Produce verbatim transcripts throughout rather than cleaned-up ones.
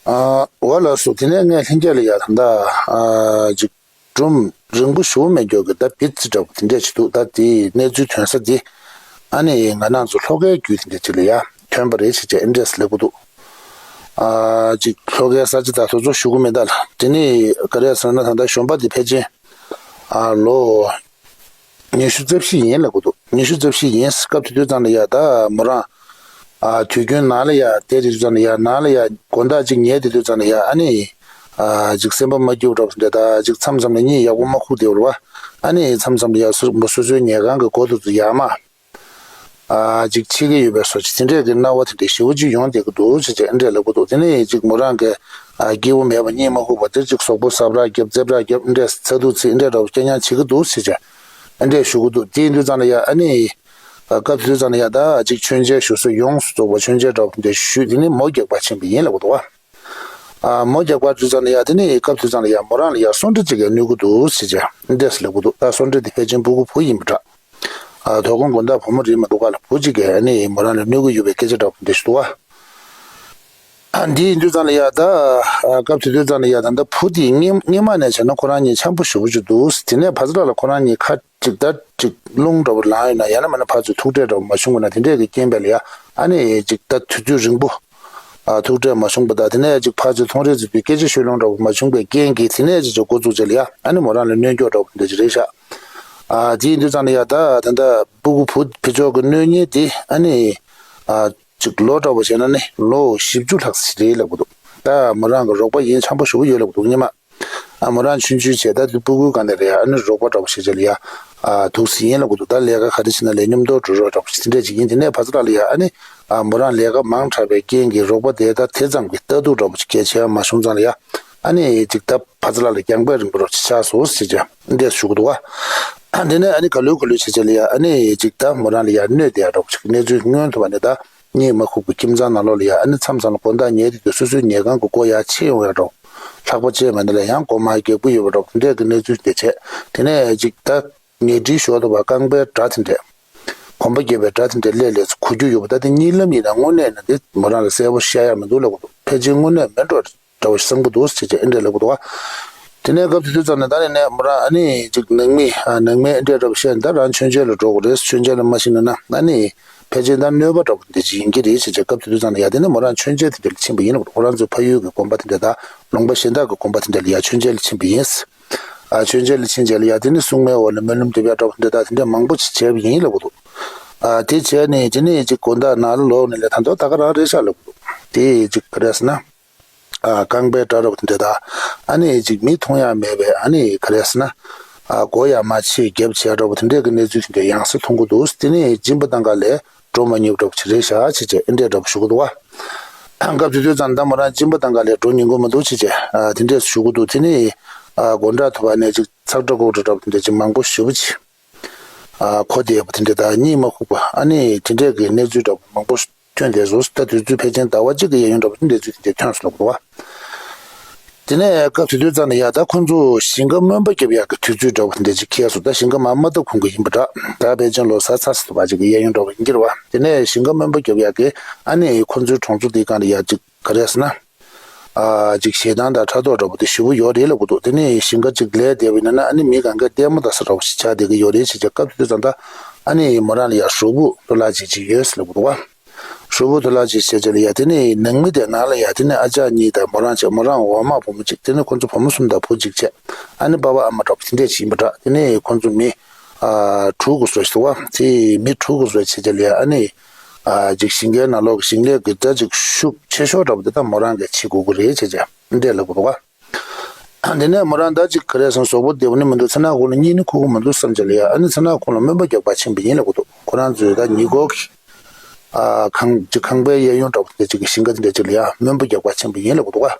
ཨ། འོ་ལགས་སོ། དེ་ནས་ངས་ལྷན་རྒྱས་ལ་ཡ་ད་ལྟ་ཨ་ཅིག་སྒྲུང་རིང་པོ་ཞུ་མེད་རྒྱུ་གི་ད་བིད་ཙི་འདྲ་པོ་དེ་འདྲས་ཅིག་འདུག་ད་དེའི་གནས་ཚུལ་ཐོན་ས་དེ་ཨ་ནི་ང་རང་ཚོ་ལྷོ་ཁའི་རྒྱུད་དེ་འདྲས་ཅིག་ལ་ཡ་ཐོན་པ་རེད་ཟེར་བྱས་ཨེ་འདྲས་ལབ་གི་འདུག་ཨ་ཅིག་ལྷོ་ཁའི་ས་ཆ་ད་དེ་ཚོ་ཞུ་གི་མེད་ད་ལ། དེ་ནི་ག་རེ་ཟེར་ན་ད་ལྟ་གཞོན་པ་དེ་ཕལ་ཆེར་ཨ་ལོ་ཉི་ཤུ་རྩ་བཞི་ཡིན་ལབ་གི་འདུག་ཉི་ཤུ་རྩ་བཞི་ཡིན། སྐབས་དེ་དུས་ཙམ་ལ་ཡ་ད་མོ་རང་ཨ་དུས་རྒྱུན་ནང་ལ་ཡ་བསྡད་དེ་དུས་ཙམ་ལ་ཡ་ནང་ལ་ཡ་དགོང་དག་ཅིག་ཉལ་དེ་དུས་ཙམ་ལ་ཡ་ཨ་ནི་ཨ་ཅིག་སེམས་པ་མ་སྐྱིད་པ་འདྲ་པོ་འདྲ་ད་ཅིག་མཚམས་མཚམས་ལ་གཉིད་ཡག་པོ་མ་ཁུག་དེ་བར་བ་ཨ་ནི་མཚམས་མཚམས་ལ་ཡ་སོ་སོ་སོའི་ཉལ་ཁང་གི་སྒོ་དེ་ཚོ་ཡར་མར་ཨ་ཅིག་ཕྱེ་གི་ཡོད་པའི་བཟོ་ཅིག་དེ་འདྲས་ཀྱི་སྣང་བ་དེ་འདྲས་ཞེ་པོ་ཅིག་ཡོང་བསྡད་ཀྱི་འདུག་ཟེར་བྱས་ཨེ་འདྲས་ལབ་གི་འདུག་དེ་ནས་ཅིག་མོ་རང་གི་ཨ་སྐྱིད་པོ་མེད་པ་གཉིད་མ་ཁུག་པ་དེར་ཅིག་གཟུགས་པོ་སྲབ་ར་རྒྱབ་རྩེབ་ར་རྒྱབ་ཨེ་འདྲས་ཚ་གདུག་ཚིག་ཨེ་འདྲས་འདྲ་པོ་སྐྱེ་ཉག་བྱེད་ཀྱི་འདུག་ཟེར་བྱས་ཨེ་འདྲས་ཞུ་གི་འདུག་དེ་ཡིན་དུས་ཙམ་ལ་ཡ་ཨ་ནི་ཨ་སྐབས་དེ་དུས་ཙམ་ལ་ཡ་ད་ཅིག་མཆོད་མཇལ་ཞུ་ས་ཡོངས་སུ་རྫོགས་པ་མཆོད་མཇལ་འདྲ་པོ་དེ་འདྲས་ཞུས། དེ་ནས་མོ་རྒྱག་པར་ཕྱིན་པ་ཡིན་ལབ་གི་འདུག་བ། ཨ་མོ་རྒྱག་པར་དུས་ཙམ་ལ་ཡ་དེ་ནས་སྐབས་དེ་དུས་ཙམ་ལ་ཡ་མོ་རང་ལ་ཡ་སོན་འབྲི་ཅིག་གིས་གནོད་གི་འདུག་ཟེར་བྱས་ཨེ་འདྲས་ལབ་གི་འདུག་ད་སོན་འབྲི་དེ་ཕལ་ཆེར་སྤུ་གུ་བུ་ཡིན་པ་འདྲ། ཨ་དོ་དགོང་དགོང་དག་བུ་མོ་རེད་མི་འདུག་ག་ལ། བུ་གཅིག་གིས་ཨ་ནི་མོ་རང་ལ་གནོད་ཀྱི་ཡོད་པའི་སྐད་ཆ་འདྲ་པོ་འདི་ཞིག་འདུག་བ། ཨ་འདི་ཡིན་དུས་ཙམ་ལ་ཡ་ད་ཨ་སྐབས་དེ་དུས་ཙམ་ལ་ཡ་ད་ལྟ་བུ་དེ་སྔོན་སྔོན་མ་ནས་བྱས་ན་ཁོ་རང་གཉིས་འཆམ་པོ་ཞེ་པོ་ཅིག་འདུག་དེ་ནས་ཕར་ཚུར་ལ་ཁོ་རང་གཉིས་ཁ་ཅིག་ད་ཅིག་རླུང་འདྲ་པོ་ལངས་ཡོད་ན་ཡང་ན་མིན་ན་ཕར་ཚུར་ཐུག་འཕྲད་འདྲ་པོ་མ་བྱུང་བ་ན་དེ་འདྲས་ཀྱི་རྐྱེན་པས་ལ་ཡ་ཨ་ནི་ཅིག་ད་དུས་ཚོད་རིང་པོ་ཨ་ཐུག་འཕྲད་མ་བྱུང་པ་དང་དེ་ནས་ཅིག་ཕར་ཚུར་མཐོང་རེས་ཟེར་དུས་སྐད་ཆ་ཤོད་ལོང་འདྲ་པོ་མ་བྱུང་བའི་རྐྱེན་གྱིས་དེ་ནས་ཅིག་ཅིག་འགོ་བཙུགས་བྱས་ལ་ཡ་ཨ་ནི་མོ་རང་ལ་གནོད་སྐྱོན་འདྲ་པོ་འདྲ་ཅིག་རེད་ཤག་ཨ་དེ་ཡིན་དུས་ཙམ་ལ་ཡ་ད་ད་ལྟ་སྤུ་གུ་བུ་ཕི་ཕྱོགས་ཀྱི་གནོད་ཉེན་དེ་ཨ་ནི་ཨ་ཅིག་ལོ་འདྲ་པོ་བྱས་ན་ནི་ལོ་བཞི་བཅུ་ལྷག་ཙམ་རེད་ལབ་གི་འདུག་ད་མོ་རང་གི་རོགས་པ་ཡིན་འཆམ་པོ་ཞེ་པོ་ཡོད་ལབ་གི་འདུག་སྔོན་མ། ཨ་མོ་རང་ཆུང་ཆུང་བྱས་ད་དེ་སྤུ་གུའི་སྒང་ནས་རེད་ཡ་ཨ་ནི་རོགས་པ་འདྲ་པོ་བྱེད་བྱས་ལ་ཡ་ཨ་ཐུག་སྲིད་ཡིན་ལབ་གི་འདུག་ད་ལས་ཀ་ག་རེ་བྱེད་ན་ལས་མཉམ་དུ་འགྲོ་རོགས་འདྲ་པོ་ཞིག་དེ་འདྲས་ཅིག་ཡིན། དེ་ནས་ཕར་ཚུར་ལ་ཡ་ཨ་ནི་ཨ་མོ་རང་ལས་ཀ་མང་དྲགས་པའི་རྐྱེན་གྱིས་རོགས་པ་དེ་ད་དེ་ཙམ་གྱི་ལྟ་རྟོག་འདྲ་པོ་ཅིག་གལ་ཆེ་བ་མ་བྱུང་ཙང་ལ་ཡ་ཨ་ནི་ཅིག་ད་ཕར་ཚུར་ལ་ལ་རྒྱང་པའི་རིང་པོ་རོགས་ཅིག་ཆགས་སོང་ཟེར་བྱས་འདྲས་ཞུ་གི་འདུག་བ། དེ་ནས་ཨ་ནི་ག་ལེར་ག་ལེར་བྱེད་བྱས་ལ་ཡ་ཨ་ནི་ཅིག་ད་མོ་རང་ལ་ཡ་གནོད་བསྡད་ཡ་འདྲ་པོ་ཅིག་གནས་ཚུལ་མངོན་ཐུབ་པ་ནི་ད། གཉིད་མ་ཁུག་པའི་ཁྱིམ་ཚང་ནང་ལོགས་ལ་ཡ་ཨ་ནི་མཚམས་མཚམས་ལ་དགོང་དག་ཉལ་དུས་དུས་སོ་སོའི་ཉལ་ཁང་གི་སྒོ་ཡར་ཕྱེ་ཡོང་ཡ་འདྲ་བོ། ལྷགས་པ་བཅད་མེད་ན་ལ་ཡང་སྒོ་མར་རྒྱག་གི་ཡོད་པ་འདྲ་བོ་དེ་འདྲས་ཀྱི་གནས་ཚུལ་དེ་བྱས། དེ་ནས་ཅིག་ད་ཉལ་ཁྲིའི་ཞོར་དུ་བ་རྐང་པའི་སྒྲ་དེ་འདྲས། གོམ་པ་རྒྱབ་པའི་སྒྲ་དེ་འདྲས་སླེབས་སླེབས་སུ་གོ་རྒྱུ་ཡོད་པ། ད་དེ་གཉིད་ལམ་ཡིན་ན་དངོས་གནས་ན་དེ་མོ་རང་ལ་གསལ་པོ་ཤར་ཡ་མི་འདུག་ལབ་གི་འདུག་ཕལ་ཆེར་དངོས་གནས་མེད་འགྲོ། འདྲ་བོ་ཞིག་བསམ་གྱི་འདུག་ཅེས་བྱས་ཨེ་འདྲས་ལབ་ཀྱི་འདུག་བ། དེ་ནས་སྐབས་དེ་དུས་ཙམ་ནས་ད་ནི་ནས་མོ་རང་ཨ་ནི་ཅིག་ནང་མི་ཨ་ནང་མི་ཨེ་འདྲས་འདྲ་བོ་བཤད་ནས་ད་རང་མཆོད་མཇལ་ལ་འགྲོ་དགོས་རེད། མཆོད་མཇལ་ལ་མ་ཕྱིན་ན་ན་ཨ་ནི་ཕལ་ཆེར་ད་གནོད་པ་འདྲ་བོ་འདི་ཅིག་ཡིན་གྱི་རེད་ཅེས་བྱས་སྐབས་དེ་དུས་ཙམ་ནས་ཡ་དེ་ནས་མོ་རང་མཆོད་མཇལ་དེ་འདྲ་ལ་ཕྱིན་པ་ཡིན་ལབ་འདུག་ཁོ་རང་ཚོའི་ཕ་ཡུལ་གྱི་དགོན་པ་དེ་འདྲ་དང་ལུང་པ་གཞན་དག་གི་དགོན་པ་དེ་འདྲ་ལ་ཡ་མཆོད་མཇལ་ལ་ཕྱིན་པ་ཡིན། ཨ་མཆོད་མཇལ་ལ་ཕྱིན་བྱས་ལ་ཡ་དེ་ནི་སྲུང་མའི་འོག་ལ་སྨོན་ལམ་འདེབས་ཡ་འདྲ་བོ་དེ་འདྲ་ད་དེ་འདྲ་མང་པོ་ཅིག་བྱས་པ་ཡིན་ལབ་ཀྱི་འདུག་ཨ་དེ་བྱས་ནས་དེ་ནས་ཅིག་དགོང་དག་ནང་ལ་ལོག་ནས་ལས་ད་མདོ་ད་ག་རང་རེད་ཤག་ལབ་ཀྱི་འདུག་དེ་ཅིག་ག་རེ་ཟེར་ན། ཨ་རྐང་པའི་སྒྲ་འདྲ་པོ་དེ་འདྲ་དང་། ཨ་ནི་ཅིག་མི་མཐོང་ཡ་མེད་པའི་ཨ་ནི་ག་རེ་ཟེར་ན། ཨ་སྒོ་ཡར་མར་ཕྱེ་རྒྱབ་བྱས་འདྲ་པོ་དེ་འདྲས་ཀྱི་གནས་ཚུལ་དེ་འདྲས་ཡང་སེ་མཐོང་གི་འདུག་དེ་ནས་སྦྱིན་པ་བཏང་ག་ལས་འགྲོ་མ་མྱོང་འདྲ་པོ་ཅིག་རེད་ཤག་ཅེས་བྱས་ཨེ་འདྲས་འདྲ་པོ་ཞུ་གི་འདུག་བ། སྐབས་དེ་དུས་ཙམ་ད་མོ་རང་སྦྱིན་པ་བཏང་ག་ལས་འགྲོ་མྱོང་གི་མི་འདུག་ཅེས་བྱས་ཨ་དེ་འདྲས་ཞུ་གི་འདུག་དེ་ནས་ཨ་སྒོ་འགྲམ་དུ་བ་ནས་ཅིག་ཚག་སྒྲ་ཁུག་སྒྲ་འདྲ་པོ་དེ་འདྲས་ཅིག་མང་པོ་ཞེ་པོ་ཅིག་ཨ་ཁོ་དེ་ཡག་པོ་དེ་འདྲས་དང་གཉིད་མ་ཁུག་པ་ཨ་ནི་དེ་འདྲས་ཀྱི་གནས་ཚུལ་འདྲ་པོ་མང་པོ་ཐོན་བསྡད་སོང་། ད་དུས་ཚོད་ཕལ་ཆེར་ཟླ་བ་གཅིག་གི་གཡས་གཡོན་འདྲ་པོ་དེ་འདྲས་ཚུལ་དེ་འདྲས་ཐོན་སོང་ལབ་འདུག་བ། དེ་ནས་སྐབས་དེ་དུས་ཙམ་ནས་ཡ་ད་ཁོ་ཚོ་ཞིང་ཁ་སྨོན་པ་རྒྱབ་ཡག་གི་དུས་ཚོད་འདྲ་པོ་དེ་འདྲས་ཅིག་འཁེལ་སོང་། ད་ཞིང་ཁ་མར་མ་བཏབ་གོང་གི་ཡིན་པ་འདྲ། ད་ཕལ་ཆེར་ལོ་གསར་ཚར་ཟེར་འདུག་བ་ཅིག་གི་གཡས་གཡོན་འདྲ་པོ་ཡིན་གྱི་རེད་བ། དེ་ནས་ཞིང་ཁ་སྨོན་པ་རྒྱབ་ཡག་གི་ཨ་ནི་ཁོ་ཚོའི་གྲོང་ཚོ་དེའི་སྒང་ལ་ཡ་ཅིག་ག་རེ་ཟེར་ན། ཨ་ཅིག་ཞེ་སྡང་དང་ཕྲག་དོག་འདྲ་པོ་དེ་ཞེ་པོ་ཡོད་རེད་ལབ་ཀྱི་འདུག་དེ་ནས་ཞིང་ཁ་ཅིག་ལས་བསྡད་པ་ཡིན་ན་ན་ཨ་ནི་མི་གང་ག་ལྟད་མོ་ལྟ་ས་འདྲ་པོ་ཞིག་ཆགས་བསྡད་ཀྱི་ཡོད་རེད་ཅེས་བྱས་སྐབས་དེ་དུས་ཙམ་ད་ཨ་ནི་མོ་རང་ལ་ཡ་གྲོགས་པོ་ལྟོ་ལག་ཅིག་ཅིག་ཡོད་ཟེར་ལབ་ཀྱི་འདུག་བ། གྲོགས་པོ་ལྟོ་ལག་ཅིག་བྱས་བྱས་ལ་ཡ་དེ་ནས་ནང་མི་དེ་ནང་ལ་ཡ་དེ་ནས་ཨ་ཅག་གཉིས་དང་མོ་རང་བྱས་མོ་རང་འོག་མ་བུ་མོ་གཅིག་དེ་ནས་ཁོ་ཚོ་བུ་མོ་གསུམ་དང་བུ་གཅིག་བྱས་ཨ་ནི་པ་ཕ་ཨ་མ་འདྲ་པོ་དེ་འདྲས་ཅིག་ཡིན་པ་འདྲ། དེ་ནས་ཁོ་ཚོ་མི། ཨ་དྲུག་གི་བཟོ་ཞིག་འདུག་བ། དེ་མི་དྲུག་གི་བཟོ་བྱས་བྱས་ལ་ཡ་ཨ་ནི། ཨ་ཅིག་ཞིང་ཁའི་ནང་ལོགས་ཀྱི་ཞིང་ལས་ཀྱི་ད་ཅིག་ཤུགས་ཆེ་ཤོས་འདྲ་པོ་དེ་ད་མོ་རང་གིས་བྱེད་དགོས་ཀྱི་རེད་བྱས་བྱས་འདྲས་ལབ་ཀྱི་འདུག་བ། དེ་ནས་མོ་རང་ད་ཅིག་ག་རེ་སོང་གཟུགས་པོ་བདེ་པོ་ནི་མི་འདུག་མཚན་ནག་ཁུང་ལ་གཉིད་ནི་ཁུག་གི་མི་འདུག་བསམ་བྱས་ལ་ཡ་ཨ་ནི་མཚན་ནག་ཁུང་ལ་སྨོན་པ་རྒྱག་པར་ཕྱིན་པ་ཡིན་ལབ་ཀྱི་འདུག་ཁོ་རང་ཚོའི་ད་ཉེ་འཁོར་གྱི། ཨ་ཁང་ཅིག་ཁང་པའི་གཡས་གཡོན་འདྲ་པོ་དེ་ཅིག་གི་ཞིང་ཁ་དེ་འདྲ་ཅིག་ལ་ཡ་སྨོན་པ་རྒྱག་པར་ཕྱིན་པ་ཡིན་ལབ་ཀྱི་འདུག་བ།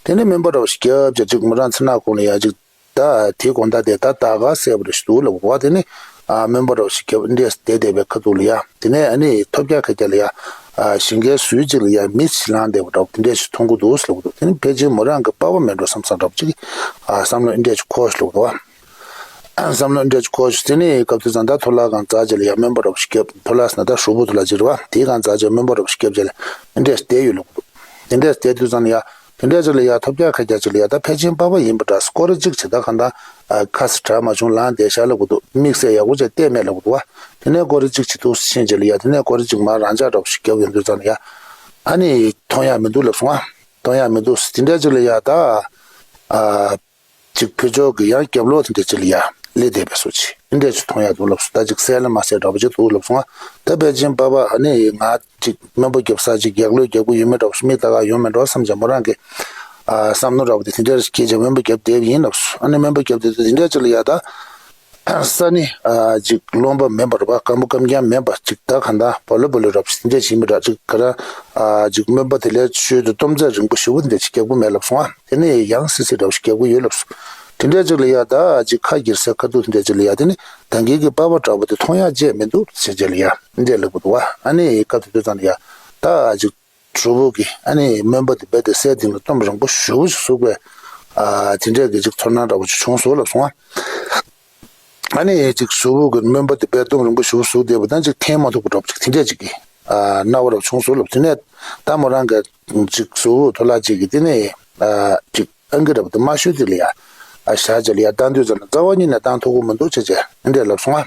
དེ་ནས་སྨོན་པ་འདྲ་པོ་ཞིག་རྒྱབ་བྱས་ཅིག་མོ་རང་མཚན་ནག་ཁུང་ལ་ཡ་ཅིག་ད་དེ་དགོང་དག་དེ་ད་ད་ག་སེ་བ་རེ་ཞིག་འདུག་ལབ་བ། དེ་ནི་ཨ་སྨོན་པ་རོ་ཞིག་རྒྱབ་འདྲེས་བསྡད་བསྡད་པའི་ཁ་ཐུག་ལ་ཡ། དེ་ནས་ཨ་ནི་ཐོབ་རྒྱག་ཁ་རྒྱག་ལ་ཡ། ཨ་ཞིང་ཁའི་ཟུར་གཅིག་ལ་ཡ་མི་ཞིག་ལངས་བསྡད་པ་འདྲ་བོ་དེ་འདྲས་ཞིག་མཐོང་གི་འདུག་ལབ་འདུག་དེ་ནི་ཕལ་ཆེར་མོ་རང་གི་པ་ཕ་མེད་འགྲོ་བསམ་བསམ་འདྲ་བོ་ཅིག་ཨ་བསམ་བློ་འདྲས་ཞིག་འཁོར་ཞིག་ལབ་འདུག་བ། བསམ་བློ་འདྲས་ཞིག་འཁོར་ཞིག་དེ་ནི་སྐབས་དེ་ཙང་ད་ཐོ་ལག་གང་འཛག་རྗེས་ལ་ཡ་སྨོན་པ་རོ་ཞིག་རྒྱབ། ཐོ་ལག་ཟེར་ན་ད་ཧྲུལ་པོ་ཐོ་ལག་ཅིག་རེད་བ། དེའི་གང་འཛག་རྗེས་སྨོན་པ་རོ་ཞིག་རྒྱབ་རྗེས་ལ་འདྲས་བསྡད་ཡོད་ལབ་འདུག་དེ་འདྲས་བསྡད་དུས་ཙང་ལ་ཡ། དེ་འདྲ་ཅིག་ལ་ཡ་ཐོབ་རྒྱག་ཁ་རྒྱག་ཅིག་ལ་ཡ་ད་ཕལ་ཆེར་པ་ཕ་ཡིན་པ་འདྲ། སྐོར་ར་གཅིག་བྱེད་ད་གང་ལྟར་ཁ་ས་དྲག་མ་བྱུང་ལངས་བསྡད་ཤག་ལབ་གི་འདུག་དམིགས་བསལ་ཡག་པོ་ཅིག་བལྟས་མེད་ལབ་གི་འདུག་བ། དེ་ནས་སྐོར་ར་གཅིག་བྱེད་འདུག་ཕྱིན་ཅིག་ལ་ཡ། དེ་ནས་སྐོར་ར་གཅིག་མར་རང་འཇགས་འདྲ་པོ་ཞིག་བརྒྱབ་ཡོང་དུས་ཙང་ལ་ཡ། ཨ་ནི་མཐོང་ཡག་མི་འདུག་ལབ་སོང་ཨ། མཐོང་ཡག་མི་འདུག་དེ་འདྲ་ཅིག་ལ་ཡ་ད། ཨ། ཅིག་ཕུལ་ཆོག་གི་ཡང་རྒྱབ་ལོགས་དེ་འདྲ་ཅིག་ལ་ཡ་སླེབས་བསྡད་པའི་བཟོ་ཅིག་འདི་འདྲ་ཅིག་མཐོང་ཡག་འདུག་ལབ་སོང་། ད་ཅིག་གསལ་ལ་མ་གསལ་འདྲ་པོ་ཅིག་འདུག་ལབ་སོང་ཨ། ད་ཕལ་ཆེར་པ་ཕ་ཨ་ནི་ང་ཅིག་སྨན་པ་རྒྱབ་ས་ཅིག་ཡག་ལོས་རྒྱབ་གི་ཡོད་མེད་འདྲ་པོ། མིག་ལྟ་ག་ཡོང་མེད་འགྲོ་བསམ་བྱས་མོ་རང་གི་ཨ་བསམ་མནོ་འདྲ་པོ་དེ་དེ་འདྲ་ཅིག་སྐྱེས་བྱས་སྨན་པ་རྒྱབ་བསྡད་པ་ཡིན་ལབ་སོང་། ཨ་ནི་སྨན་པ་རྒྱབ་བསྡད་དུས་དེ་འདྲ་ཅིག་ལ་ཡ་ད། ས་ནི་ཨ་ཅིག་རློན་པ་མེད་པ་རེད་པ། སྐམ་པོ་སྐམ་རྐྱང་མེད་པ་ཅིག་ད་གང་ལྟར་བ་ལོ་བ་ལོ་རབ་ཞིག་འདི་འདྲ་ཞིག་མི་འདྲ། ཅིག་ག་ར་ཨ་ཅིག་སྨན་པ་དེ་ལས་ཤོད་དུ་གཏོང་ཚད་རིང་པོ་ཞེ་པོ་འདི་འདྲ་ཅིག་རྒྱབ་གི་མེད་ལབ་སོང་ཨ། དེ་ནས་ཡང་སི་སི་འདྲ་པོ་ཞིག་རྒྱབ་གི་ཡོད་ལབ་སོང་། དེ་འདྲ་ཅིག་ལ་ཡ་ད་ཅིག་ཁ་འགྱེལ་སའི་ཁ་ཐུག་དེ་འདྲ་ཅིག་ལ་ཡ། དེ་ནི་ད་གིན་གྱི་པ་ཕ་འདྲ་པོ་དེ་མཐོང་ཡག་ཅིག་མི་འདུག་ཟེར་ཅིག་ལ་ཡ་འདི་འདྲ་ལབ་གི་འདུག་བ། ཨ་ནི་སྐབས་དེ་དུས་ཙང་ལ་ཡ་ད་ཅིག་གྲོགས་པོ་གིས་ཨ་ནི་སྨན་པ་དེ་རྦད་དེ་སའི་སྟེང་ལ་གཏུམ་རིང་པོ་ཞེ་པོ་ཞིག་ཟུག་པའི་ཨ་དེ་འདྲ་གི་ཅིག་ཚོར་སྣང་འདྲ་པོ་ཅིག་བྱུང་སོང་ལབ་སོང་ཨ། ཨ་ནི་ཅིག་གྲོགས་པོ་གིས་སྨན་པ་དེ་རྦད་གཏུམ་རིང་པོ་ཞེ་པོ་ཟུག་བསྡད་པ་དང་ཅིག་འཐེན་མ་ཐུབ་པ་འདྲ་པོ་ཅིག་དེ་འདྲ་ཅིག་གི་ཨ་སྣང་བ་འདྲ་པོ་བྱུང་སོང་ལབ། དེ་ནས་ད་མོ་རང་གི་ཅིག་གྲོགས་པོ་ཐོ་ལག་ཅིག་གིས་དེ་ནས་ཨ་ཅིག་ཨང་ཀི་འདྲ་པོ་དེ་མ་ཤོད་དེ་ལ་ཡ་ཨ་བཞག་ཅིག་ལ་ཡ་བཏང་དུས་ཙམ་ལ་རྩ་བ་ཉིད་ནས་བཏང་ཐུབ་ཀྱི་མི་འདུག་ཅེས་བྱས་འདི་འདྲ་ལབ་སོང་ཨ།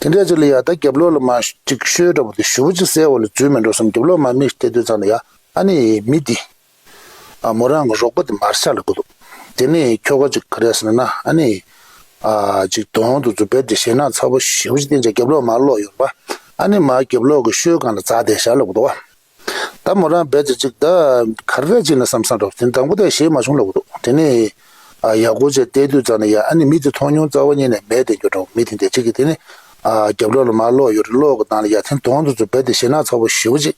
དེ་འདྲ་ཅིག་ལ་ཡ་ད་རྒྱབ་ལོགས་ལ་མར་ཅིག་ཤོད་འདྲ་པོ་དེ་ཞེ་པོ་ཅིག་གསལ་བོ་ལ་འཛུལ་མེད་འགྲོ་བསམ། རྒྱབ་ལོགས་མར་མིག་བལྟས་དུས་ཙམ་ལ་ཡ་ཨ་ནི་མི་དེ་ཨ་མོ་རང་གི་རོགས་པ་དེ་མར་ཤག་ལབ་གི་འདུག་དེ་ནས་ཁྱོ་ག་ཅིག་ག་རེ་ཟེར་ན་ཨ་ནི་ཨ་ཅིག་གདོང་དེ་ཚོ་རྦད་དེ་ཞེད་སྣང་ཚ་པོ་ཞེ་པོ་ཅིག་བསྟན་བྱས་རྒྱབ་ལོགས་མར་ལོག་ཡོད་པ། ཨ་ནི་མར་རྒྱབ་ལོགས་ཀྱི་ཤོད་སྒང་ལ་འཛེགས་བསྡད་ཤག་ལབ་གི་འདུག་བ། ད་མོ་རང་རྦད་དེ་ཅིག་ད་ག་རེ་ཅིག་ན་བསམ་བསམ་འདྲ་པོ་དེ་དང་པོ་དེ་ཞེད་མ་བྱུང་ལབ་གི་འདུག་དེ་ནས་ཨ་ཡག་པོ་བྱས་བལྟས་དུས་ཙམ་ལ་ཡ་ཨ་ནི་མི་དེ་མཐོང་མྱོང་རྩ་བ་ཉིད་ནས་མེད་བསྡད་རྒྱུ་འདྲ་པོ། མི་དེ་འདྲ་ཅིག་གིས་དེ་ནས་ཨ་རྒྱབ་ལོགས་ལ་མར་ལོག་ཡོད་རེད། ལོག་གི་སྟངས་ལ་ཡ་དེ་གདོང་དེ་ཚོ་རྦད་དེ་ཞེད་སྣང་ཚ་པོ་ཞེ་པོ་ཅིག་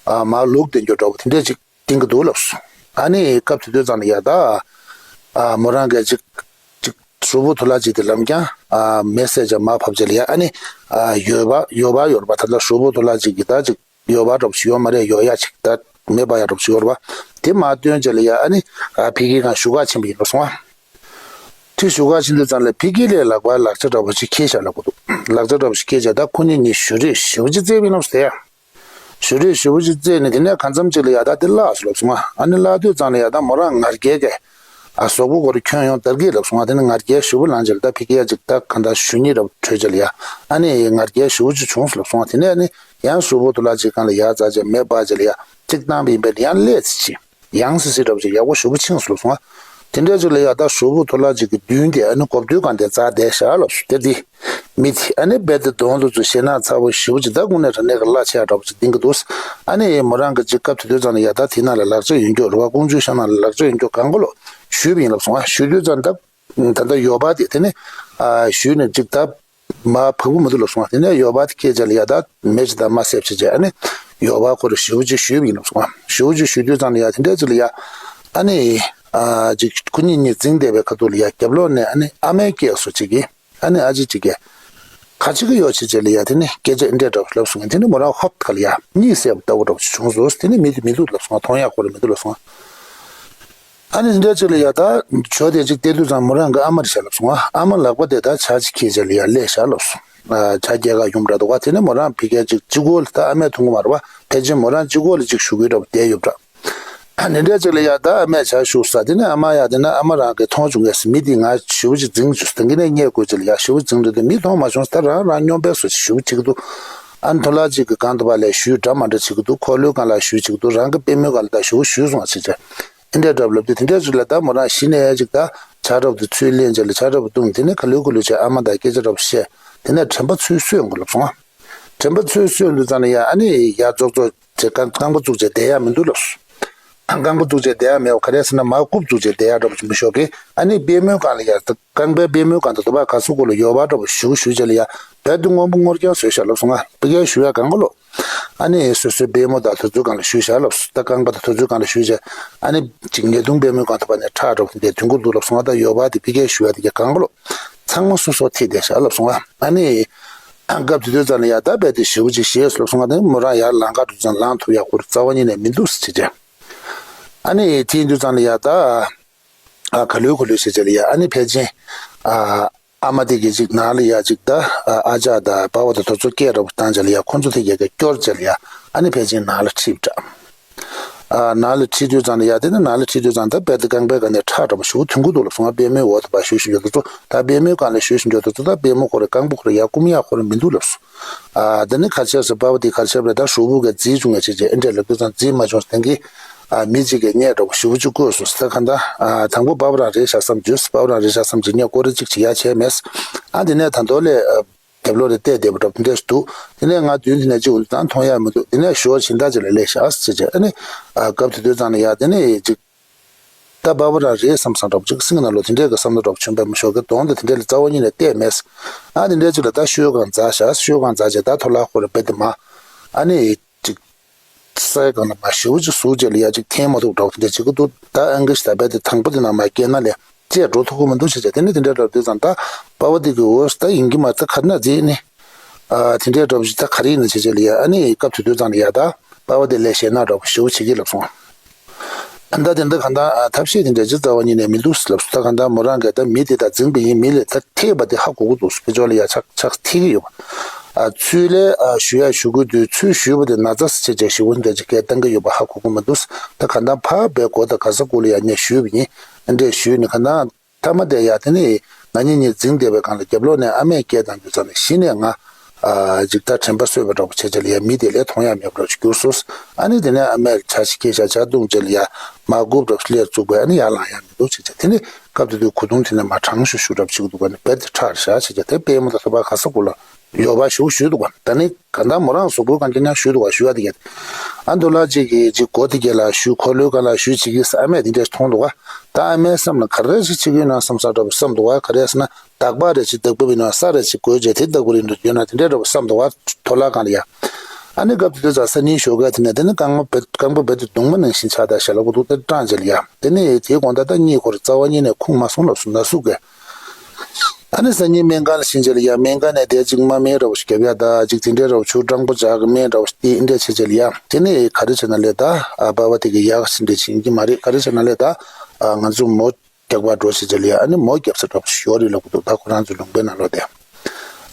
ཨ་མར་ལོག་བསྡད་རྒྱུ་འདྲ་པོ་དེ་འདྲ་ཅིག་བསྟན་གི་འདུག་ལབ་སོང་། ཨ་ནི་སྐབས་དེ་དུས་ཙམ་ལ་ཡ་ད་ཨ་མོ་རང་གིས་ཅིག་ཅིག་གྲོགས་པོ་ཐོ་ལག་ཅིག་དེ་ལམ་རྐྱང་ཨ་མེ་བསད་བྱས་མར་ཕབ་བྱས་ལ་ཡ། ཨ་ནི་ཨ་ཡོལ་བ་ཡོལ་བ་ཡོད་རེད་པ། ད་ལྟ་གྲོགས་པོ་ཐོ་ལག་ཅིག་གིས་ད་ཅིག་ཡོལ་བ་འདྲ་པོ་ཞིག་ཡོད་མ་རེད། ཡོལ་ཡ་ཅིག་ད་མེ་སྤར་ཡ་འདྲ་པོ་ཞིག་ཡོད་རེད་པ། དེ་མར་བཏོན་བྱས་ལ་ཡ་ཨ་ནི་ཨ་ཕ་གིའི་སྒང་བཞུགས་ག་ཕྱིན་པ་ཡིན་པ་སོང་ཨ། ཁྲིད་བཞུགས་ག་ཕྱིན་དུས་ཙམ་ལ་ཕ་གི་ལས་ལག་པར་ལག་ཆ་འདྲ་པོ་ཞིག་འཁྱེར་བཞག་ལབ་གི་འདུག་ལག་ཆ་འདྲ་པོ་ཞིག་འཁྱེར་བྱས་ད་ཁོ་གཉིས་གཉིས་གཞུ་རེས་ཞེ་པོ་ཅིག་རྩེས་པ་ཡིན་ལབ་ཟེར་ཡ། གཞུ་རེས་ཞེ་པོ་ཅིག་རྩེས་ནས་དེ་ནས་གང་འཚམ་ཅིག་ལ་ཡ་ད་དེ་བརླགས་སོང་ལབ་སོང་ཨ། ཨ་ནི་བརླགས་དུས་ཙམ་ལ་ཡ་ད་མོ་རང་ང་རྒྱལ་གྱིས་ཨ་གཟུགས་པོ་སྐོར་ཁྱོན་ཡོངས་དར་གྱིས་ལབ་སོང་ཨ། དེ་ནས་ང་རྒྱལ་ཞེ་པོ་ལངས་བྱས་ལ་ད་ཕ་གི་ཡ་ཅིག་ད་གང་ལྟར་གཞུ་ཉིད་འདྲ་པོ་བྲོས་བྱས་ལ་ཡ་ཨ་ནི་ང་རྒྱལ་ཞེ་པོ་ཅིག་བྱུང་སོང་ལབ་སོང་ཨ། དེ་ནས་ཨ་ནི་ཡང་གྲོགས་པོ་ཐོ་ལག་ཅིག་སྒང་ལ་ཡར་འཛེགས་བྱས་མེ་སྤར་བྱས་ལ་ཡ་ཅིག་བཏང་བ་ཡིན་པས་ཡང་སླེབས་ཚེ་ཅིག་ཡང་སི་སི་འདྲ་པོ་ཅིག་ཡག་པོ་ཞེ་པོ་ཕྱིན་སོང་ལབ་སོང་ཨ། དེ་འདྲ་ཅིག་ལ་ཡ་ད་གྲོགས་པོ་ཐོ་ལག་ཅིག་གི་མདུན་དེ་ཨ་ནི་གོ་བསྡུར་སྒང་དེ་འཛེགས་བསྡད་ཤག་ལབ་སོང་། དེ་དེ་མི་དེ་ཨ་ནི་རྦད་དེ་གདོང་དེ་ཚོ་ཞེད་སྣང་ཚ་པོ་ཞེ་པོ་ཅིག་ད་དངོས་གནས་དྲང་གནས་ཀྱི་གླ་ཆ་འདྲ་པོ་ཅིག་ལྡིང་གི་འདུག་ཨ་ནི་མོ་རང་གིས་ཅིག་སྐབས་དེ་དུས་ཙམ་ལ་ཡ་ད་དེ་ནང་ལ་ལག་ཆ་ཡོད་རྒྱུ་རེད་པ། ཀོང་ཇོའི་ཤ་ནང་ལ་ལག་ཆ་ཡོད་རྒྱུ་གང་ག་ལོ་གཞུས་པ་ཡིན་ལབ་སོང་ཨ། གཞུས་དུས་ཙམ་ད་ད་ལྟ་ཡོལ་བ་དེ་དེ་ནི་ཨ་གཞུས་ནས་ཅིག་ད། མར་བབས་ཀྱི་མི་འདུག་ལབ་སོང་བ། དེ་ནས་ཡོལ་བ་དེ་སྐད་ཆ་ལ་ཡ་ད་མེ་ཅིག་ད་མར་བསད་བྱས་བྱས་ཨ་ནི་ཡོལ་བ་ཁོ་རང་ཞེ་པོ་ཅིག་གཞུས་པ་ཡིན་ལབ་སོང་བ། ཞེ་པོ་ཅིག་གཞུས་དུས་ཙམ་ལ་ཡ་དེ་འདྲ་ཅིག་ལ་ཡ་ཨ་ནི་ཨ་ཅིག་ཁོ་གཉིས་གཉིས་འཛིང་བསྡད་པའི་ཁ་ཐུག་ལ་ཡ་རྒྱབ་ལོགས་ནས་ཨ་ནི་ཨ་མའི་སྐད་སོ་ཅིག་གིས་ཨ་ནི་ཨ་ཅེ་ཅིག་གིས་ག་ཅི་གི་ཡོད་བྱས་བྱས་ལ་ཡ་དེ་ནི་སྐད་ཆ་འདི་འདྲ་འདྲ་པོ་ལབ་སོང་། དེ་ནི་མོ་རང་ཧོབ་ཁ་ལ་ཡ་གཉིད་སད་པ་ལྟ་བུ་འདྲ་པོ་ཅིག་བྱུང་སོང་། དེ་ནི་མི་དེ་མི་འདུག་ལབ་སོང་བ། མཐོང་ཡག་ཁོ་རང་མི་འདུག་ལབ་སོང་བ། ཨ་ནི་འདི་འདྲ་ཅིག་ལ་ཡ་ད་ཇོ་དེ་ཅིག་བལྟས་དུས་ཙམ་མོ་རང་གི་ཨ་མ་རེད་ཤག་ལབ་སོང་ཨ། ཨ་མ་ལག་པ་དེ་ད་ཇ་ཅིག་འཁྱེར་བྱས་ལ་ཡ་སླེབས་ཤག་ལབ་སོང་། ཨ་ཇ་རྒྱག་ག་ཡོང་འདྲ་འདུག་ག་དེ་ནས་མོ་རང་ཕ་གིར་ཅིག་གཅིག་པོ་ལ་ད་ཨ་མས་འཐུང་གི་མ་རེད་པ། ཕལ་ཆེར་མོ་རང་གཅིག་པོ་ལ་ཅིག་བཞུགས་ཀྱི་འདྲ་པོ་བསྡད་ཡོད་པ་འདྲ། ཨ་ནི་འདྲ་ཅིག་ལ་ཡ་ད་ཨ་མས་ཇ་བཞུགས་ས་དེ་ནས་ཨ་མ་ཡ་དེ་ན་ཨ་མ་རང་གིས་མཐོང་བྱུང་གས་མི་དེ་ང་ཞེ་པོ་ཅིག་འཛིང་བྱུང་ས། དེ་ག་ནས་རྙེད་དགོས་ཅིག་ལ་ཡ་ཞེ་པོ་འཛིང་འདྲ་འདུག་མི་མཐོང་མ་བྱུང་ས། ད་རང་རང་སྨྱོན་པའི་བཟོ་ཅིག་ཞེ་པོ་བྱེད་ཀྱི་འདུག་ཨ་ནི་ཐོ་ལག་ཅིག་གི་སྒང་དུ་བ་ལ་གཞུས་འདྲ་མ་འདྲ་བྱེད་ཀྱི་འདུག་ཁོ་ལོའི་སྒང་ལ་གཞུས་བྱེད་ཀྱི་འདུག་རང་གི་པུས་མོའི་སྒང་ལ་ད་ཞེ་པོ་གཞུས་སོང་བ་བྱས་བྱས། དེ་འདྲའི་འདྲ་པོ་ལབ་དུས་དེ་འདྲའི་ཅིག་ལ་ད་མོ་རང་གཞི་ནས་ཡ་ཅིག་ད་ཇ་འདྲ་པོ་དེ་ཚུར་ལེན་བྱས་ལ་ཇ་འདྲ་པོ་བཏུང་། དེ་ནས་ག་ལེར་ག་ལེར་བྱས་ཨ་མ་དང་སྐད་ཆ་འདྲ་པོ་བཤད། དེ་ནས་དྲན་པ་ཚུར་གསོས་ཡོང་གི་ལབ་སོང་ཨ། དྲན་པ་ཚུར་གསོས་ཡོང་དུས་ཙམ་ལ་ཡ་ཨ་ནི་ཡ་རྫོགས་རྫོགས་བྱས་རྐང་རྐང་པ་བཙུགས་བྱས་བསྡད་ཡག་མི་འདུག་ལབ་སོང་། རྐང་པ་བཙུགས་བྱས་བསྡད་ཡག་མེད་པ་ག་རེ་ཟེར་ན་མར་རྐུབ་བཙུགས་བྱས་བསྡད་ཡག་འདྲ་པོ་ཅིག་མི་ཤོག་གི་ཨ་ནི་པུས་མོའི་སྒང་ལ་ཡ་རྐང་པའི་པུས་མོའི་སྒང་དུ་དུ་བ་ག་སུ་གོ་ལ་ཡོལ་བ་འདྲ་པོ་ཞུ་ཞུ་བྱས་ལ་ཡ་བལ་དུ་སྔོན་པོ་སྔོ་རྐྱང་བཟོས་ཤག་ལབ་སོང་ཨ། ཕ་གིར་གཞུ་ཡག་གང་ག་ལོ། ཨ་ནི་སོ་སོའི་པུས་མོ་དང་དེ་ཚོའི་སྒང་ལ་གཞུས་བཞག་ལབ་སོང་། ད་རྐང་པ་དང་དེ་ཚོའི་སྒང་ལ་གཞུས་བྱས། ཨ་ནི་ཅིག་ཉེས་རྡུང་པུས་མོའི་སྒང་ཐོག་པ་ནས་ཁྲག་འདྲ་པོ་དེ་འདྲ་ཐོན་གྱི་འདུག་ལབ་སོང་ང་། ད་ཡོལ་བ་དེ་ཕ་གིར་གཞུ་ཡག་དེ་ག་གང་ག་ལོ། ཚང་མ་སོ་སོར་ཐིགས་བསྡད་ཤག་ལབ་སོང་ང་། ཨ་ནི་སྐབས་དེ་དུས་ཙམ་ལ་ཡ་ད་རྦད་དེ་ཞེ་པོ་ཅིག་ཞེད་སོང་ལབ་སོང་ང་། ད་མོ་རང་ཡར་ལམ་ཁ་འགྲོ་ཙང་ལངས་ཐུབ་ཡག་ཁོ་རང་རྩ་བ་ཉིད་ནས་མི་འདུག་ཟེར་བྱས་བྱས། ཨ་ནི་དེ་ཡིན་དུས་ཙམ་ལ་ཡ་ད་ཨ་ག་ལེར་ག་ལེར་བྱས་བྱས་ལ་ཡ་ཨ་ནི་ཕལ་ཆེར་ཨ། ཨ་མ་དེ་གིས་ཅིག་ནང་ལ་ཡ་ཅིག་ད་ཨ་ཅག་དང་པ་ཕ་དང་དེ་ཚོ་སྐད་འདྲ་པོ་བཏང་བྱས་ལ་ཡ་ཁོ་ཚོ་དེ་གས་གས་སྐྱོར་བྱས་ལ་ཡ་ཨ་ནི་ཕལ་ཆེར་ནང་ལ་ཁྲིད་པ་འདྲ། ཨ་ནང་ལ་ཁྲིད་དུས་ཙང་ནས་ཡ་དེ་ནི་ནང་ལ་ཁྲིད་དུས་ཙང་ད་དཔེ་དེ་རྐང་པའི་སྒང་ནས་ཁྲག་འདྲ་པོ་ཞེ་པོ་ཐོན་གྱི་འདུག་ལབ་སོང་། ཨ་པུས་མོའི་འོག་ཏུ་ཕར་བཞུགས་བཞིན་ཡོད་དུས་ཚོད་ད་པུས་མོ་ཁོ་རེ་རྐང་པ་ཁོ་རེ་ཡ་སྐུམ་ཡག་ཁོ་རེ་མི་འདུག་ལབ་སོང་། ཨ་དེ་ནི་ག་རེ་བྱས་སོང་པ་པ་དེ་ག་རེ་བྱས་པ་རེད། ད་གཟུགས་པོ་ག་རྫིས་བྱུང་ངས་བྱས་བྱས་ཨེ་འདྲས་ལབ་དུས་ཙང་རྫིས་མ་བྱུང་སྟེང་གི་ཨ་མི་གཅིག་གིས་བརྙས་འདྲ་པོ་ཞེ་པོ་ཅིག་བཀོད་སོང་། ད་ག་ད་དང་པོ་པ་པ་རང་རེད་ཤག་བསམ་བྱུང་། པ་པ་རང་རེད་ཤག་བསམ་བྱུང་། བརྙས་སྐོར་ར་གཅིག་བྱེད་ཡག་བྱས་མེད། ཨ་དེ་ནས་ད་དོ་ལས་རྒྱབ་ལོགས་ལ་བལྟས་བསྡད་པ་འདྲ་པོ་འདྲས་སུ་འདུག་དེ་ནས་ང་མདུན་དེ་ནས་གཅིག་འུ་ཚང་མཐོང་ཡག་མི་འདུག་དེ་ནས་ཞོར་ཇི་འདྲ་ཅིག་ལ་སླེབས་ཤག་ཟེར་བྱས། ཨ་ནི་ཨ་སྐབས་དེ་དུས་ཙང་ལ་ཡ་དེ་ནས་ཅིག་ད་པ་པ་རང་རེད་བསམ་བསམ་འདྲ་པོ་ཅིག་སེམས་ནང་ལོགས་དེ་འདྲས་ཀྱི་བསམ་བློ་འདྲ་པོ་བྱུང་བས་མི་ཞོག་གི་གདོང་དེ་དེ་འདྲས་ལ་རྩ་བ་ཉིད་ནས་བལྟས་མེད། ཨ་དེ་འདྲས་ཅིག་ལ་ད་ཤོད་སྒང་འཛེགས་ཤག་ཤོད་སྒང་འཛེགས་བྱས་ད་ཐོ་ལག་ཁོ་རེ་རྦད་དེ་མ་ཨ་ནི་ཅིག་སའི་སྒང་ལ་མར་ཞེ་པོ་ཅིག་ཟུག་བྱས་ལ་ཡ་ཅིག་འཐེན་མ་ཐུབ་འདྲ་པོ་དེ་འདྲས་བྱེད་ཀྱི་འདུག་ད་ཨང་ཀི་ཞིག་ད་རྦད་དེ་དང་པོ་དེ་ནང་མར་བསྐྱལ་ན་ལས་བཅད་འགྲོ་ཐུབ་ཀྱི་མི་འདུག་ཟེར་བྱས། དེ་ནས་དེ་འདྲས་འདྲ་པོ་དུས་ཙང་ད་པ་པ་དེ་གི་འོ་ད་ཡིན་གྱི་མ་རེད། ད་ག་རེ་ན་རྫིས་ནི། ཨ་དེ་འདྲས་འདྲ་པོ་ཞིག་ད་ག་རེ་ཡིན་ན་བྱས་བྱས་ལ་ཡ་ཨ་ནི་སྐབས་དེ་དུས་ཙང་ལ་ཡ་ད་པ་པ་དེ་ལས་ཞེད་སྣང་འདྲ་པོ་ཞེ་པོ་བྱེད་ཀྱི་ལབ་སོང་། ད་དེ་འདྲ་གང་ལྟར་ཨ་ཐབས་ཤེས་དེ་འདྲ་ཅིག་རྩ་བ་ཉིད་ནས་མི་འདུག་ལབ་སོང་། ད་གང་ལྟར་མོ་རང་གིས་ད་མི་དེ་དང་འཛིངས་པ་ཡིན། མི་ལ་ད་ཐེབས་པ་དེ་ཧ་གོ་གི་འདུག་ཕར་ཕྱོགས་ལ་ཡ་ཆག་ཆག་ཐེབས་ཀྱི་ཡོད་པ། ཨ་ཚུར་ལ་ཨ་ཞུ་ཡ་ཞུ་གི་འདུག་ཚུར་ཞུས་པ་དེ་ན་ཚ་ཟེར་བྱས་ཞེ་པོ་འདྲ་ཅིག་སྐད་བཏང་གི་ཡོད་པ་ཧ་གོ་གི་མི་འདུག་ད་གང་ལྟར་ཕར་བས་གོ་ད་ག་ས་གོ་ལ་ཡ་ངས་ཞུས་པ་ཡིན། འདྲས་ཞུས་ནས་གང་ལྟར། མཐའ་མ་དེ་ཡ་དེ་ནི་ང་གཉིས་གཉིས་འཛིང་བསྡད་པའི་སྒང་ལ་རྒྱབ་ལོགས་ནས་ཨ་མས་སྐད་བཏང་དུས་ཙམ་ནས་གཞི་ནས་ང་ཨ་ཅིག་ད་དྲན་པ་གསོས་པ་འདྲ་པོ་བྱས་བྱས་ལ་ཡ་མི་དེ་ལས་མཐོང་ཡ་མེད་པ་འདྲ་པོ་ཞིག་གྱུར་སོང་། ཨ་ནི་དེ་ནས་ཨ་མས་ཇ་ཞིག་ཁྱེར་ཤག་ཇ་བཏུང་བྱས་ལ་ཡ་མར་སྒུག་འདྲ་པོ་ཞིག་སླེབས་བཅུག་པས། ཨ་ནི་ཡར་ལངས་ཡ་མི་འདུག་བྱས་བྱས། དེ་ནི་སྐབས་དེ་དུས་གོས་ཐུང་དེ་ནས་མར་གྲང་ཤུར་ཤུར་འདྲ་པོ་ཞིག་འདུག་ག་ནི་རྦད་དེ་ཁྲག་རེད་ཤག་བྱས་བྱས་དེ་པུས་མོ་དང་ཐོད་པ་ག་ས་གོ་ལ། ཡོད་པ་ཞུ་ཞུས་འདུག་ག་ད་ནི་གང་ལྟར་མོ་རང་གཟུགས་པོའི་གང་ཅི་ཉག་ཞུས་འདུག་ག་ཞུ་ཡ་དེ་གས། ཨ་མདོ་ལགས་གཅིག་གིས་གཅིག་གོ་དེ་གས་ལ་ཞུ་འཁོར་ལོའི་སྒང་ལ་ཞུ་བྱེད་ཀྱི་ས་ཨ་མས་དེ་འདྲས་མཐོང་འདུག་ག་ད་ཨ་མའི་བསམ་ལ་ག་རེ་ཞིག་བྱེད་ཀྱི་ཡོད་ན་བསམ་ས་འདྲ་པོ་བསམ་འདུག་ག་ག་རེ་ཟེར་ན་དག་པ་རེ་ཞིག་དག་པ་ཡིན་ན་ས་རེ་ཞིག་གོས་བྱས་དེ་དག་པ་རེ་འདུག་ཡོད་ན་དེ་འདྲས་འདྲ་པོ་བསམ་འདུག་ག་ཐོ་ལག་སྒང་ལ་ཡ། ཨ་ནི་སྐབས་དེ་དུས་ཙང་ས་ནི་ཞོགས་ཀས་དེ་ནས་དེ་ནི་རྐང་པ་རྦད་རྐང་པ་རྦད་དེ་གདུང་མ་ནང་བཞིན་ཆགས་ད་ཞལ་ལག་པ་འདུག་དེ་སྐྲངས་བྱས་ལ་ཡ། དེ་ནས་དེའི་དགོང་དག་ད་གཉིད་ཁོ་ར་རྩ་བ་ཉིད་ནས་ཁུག་མ་སོང་ལབ་སོང་ན་སུ་གས། ཨ་ནི་སང་ཉིན་སྨན་ཁང་ལ་ཕྱིན་བྱས་ལ་ཡ་སྨན་ཁང་ནས་དེ་གཅིག་དམར་སྨན་འདྲ་པོ་ཞིག་བརྒྱབ་ཡ་ད་གཅིག་དེ་འདྲས་འདྲ་པོ་ཆུ་སྐྲང་པོ་འཇག་གི་སྨན་འདྲ་པོ་ཞིག་སྟེར་འདྲས་བྱས་བྱས་ལ་ཡ། དེ་ནས་ག་རེ་བྱས་ན་ལས་ད་ཨ་པ་པ་དེ་གི་ཡག་ཕྱིན་འདྲས་ཕྱིན་གྱི་མ་རེད། ག་རེ་བྱས་ན་ལས་ད་ཨ་ང་ཚོ་མོ་རྒྱག་པར་འགྲོ་བྱས་བྱས་ལ་ཡ། ཨ་ནི་མོ་རྒྱབ་ས་འདྲ་པོ་ཞིག་ཡོད་རེད་ལབ་གི་འདུག་ད་ཁོ་རང་ཚོ་ལུང་པའི་ནང་ལོགས་དེ།